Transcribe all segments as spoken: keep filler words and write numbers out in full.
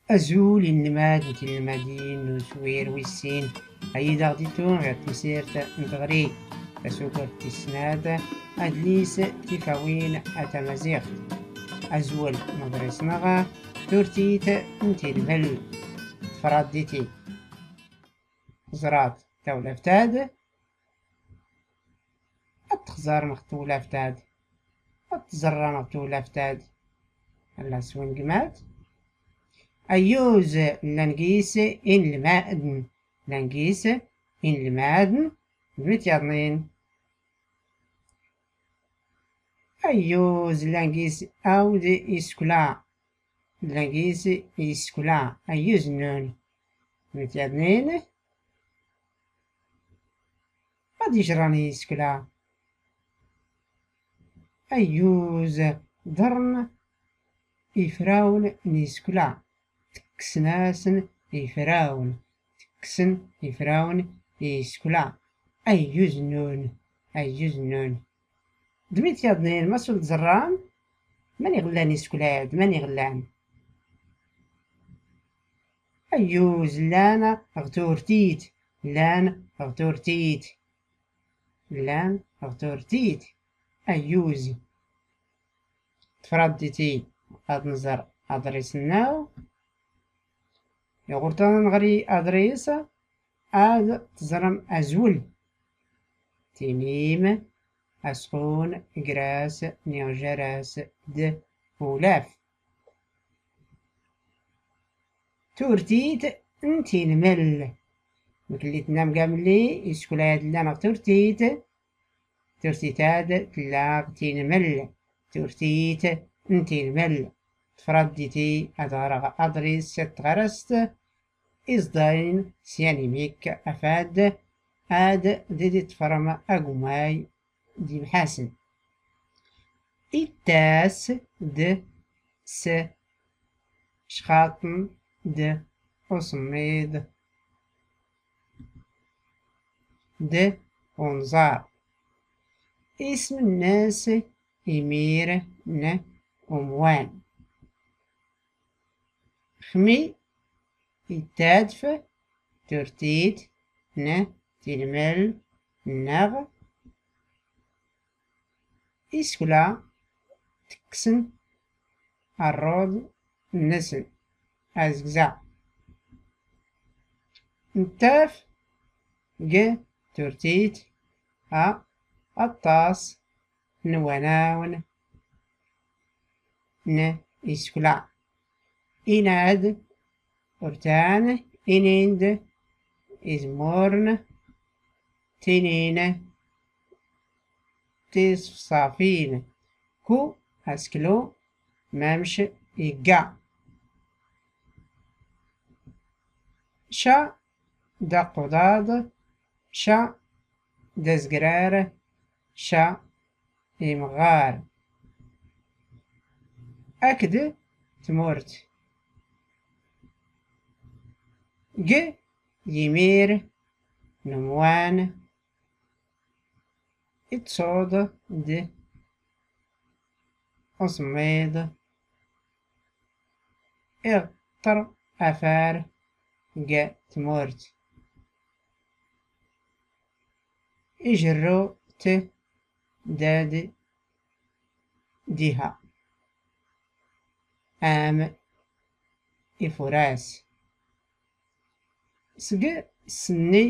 Azul inelmaden d tinelmadin n uswir wis sin, ayyuz aɣ-d-itun ɣer temsirt n tɣri, tasugert tis snat, adlis Tifawin a tamaziɣt. Azwel n uḍris-nneɣ, turtit n tinmel, tfradditi. Ẓrat tawlaft-ad. Ad txẓarem ɣ tewlaft-ad. Ad tẓerrem ɣ tewlaft-ad. Alla swingmat. Ayyuz llan gis inelmaden. Llan gis inelmaden d mit yaḍnin. Ayyuz llan gis awd isekla. Llan gis isekla, ayyuz nnun. Mit yaḍnin, ad ijran isekla. Ayyuz ḍern ifrawn n isekla. Tekksen-asen ifrawn. Tekksen ifrawn i isekla. Ayyuz nnun, ayyuz nnun. D mit yaḍnin, ma sul tẓerram, mani ɣ llan isekla-ad, mani ɣ llan? Ayyuz, llan ɣ turtit, llan ɣ turtit, llan ɣ turtit. Ayyuz. Tfradditi, ad nẓer aḍris-nneɣ. Iɣurṭan n ɣri aḍris, ad tẓrem azwel. Tinim, asqun, gras, niɣ jaras, d ulaf. Turtit n tinmel. Mkelli tennam gamli, isekla-ad llan ɣ turtit, turtit-ad tella ɣ tinmel. Turtit n tinmel. Tfradditi ad ɣreɣ aḍris s tɣarast, iẓdayen s yanimik afad, ad d-id-iṭṭfrem agumay d imḥasen. Ittas-d s cxaṭn d usemmiḍ d unẓar. Isem-nnes imir n umwan. Xmi ittadf turtit n tinmel nneɣ isekla tekksen arruḍ-nsen azegza. Nettaf g turtit-a aṭas n wanawen n isekla. Inad urtan, inin-d izmurn, tinin tiṣfṣafin, ku aseklu mamc igga. Ca d aquḍaḍ, ca d azegrar, ca imɣar. Akd tmurt. G yimir n umwan, ittṣuḍ-d usemmiḍ, iɣṭṭer afar g tmurt. Ijerru-t dad diha am ifuras. Seg ssenni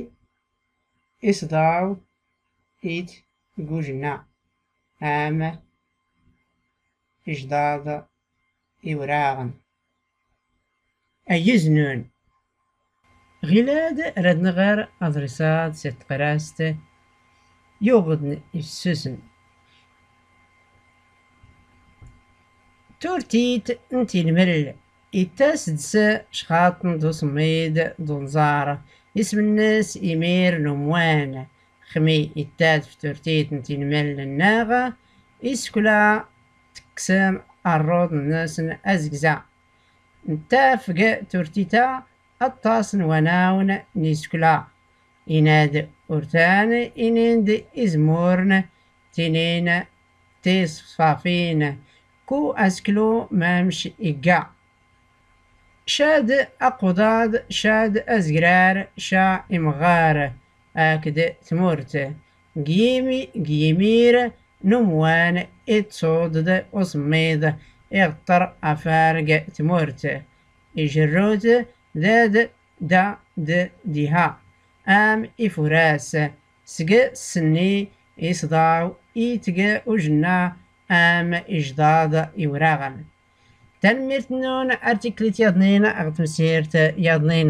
isḍaw-it gujna am ijḍaḍ iwraɣen. Ayyuz nnun. Ɣilad rad nɣer aḍris-ad s tqrast yuɣdn ifessusen. Turtit n tinmel, ittas-d s cxaṭn d usemmiḍ d unẓar. Isem-nnes imir n umwan. Xmi ittadf turtit n tinmel nneɣ isekla tekksem arruḍ-nsen azegza. Nettaf g turtit-a aṭas n wanawen n isekla. Inad urtan, inin-d izmurn, tinin tiṣfṣafin, ku aseklu mamc igga. K Cad aquḍaḍ, cad azgrar, ca imɣar akked tmurt. G yimi-, g yimir n umwan ittṣuḍ-d uṣemmiḍ, iɣeṭṭer afar g tmurt. Ijerru-t dad da d diha am ifuras, seg ssenni isḍaw itg ujenna am ijḍaḍ iwraɣen. Tanemmirt-nnun, ar tiklit yaḍnin ɣ tmsirt yaḍnin.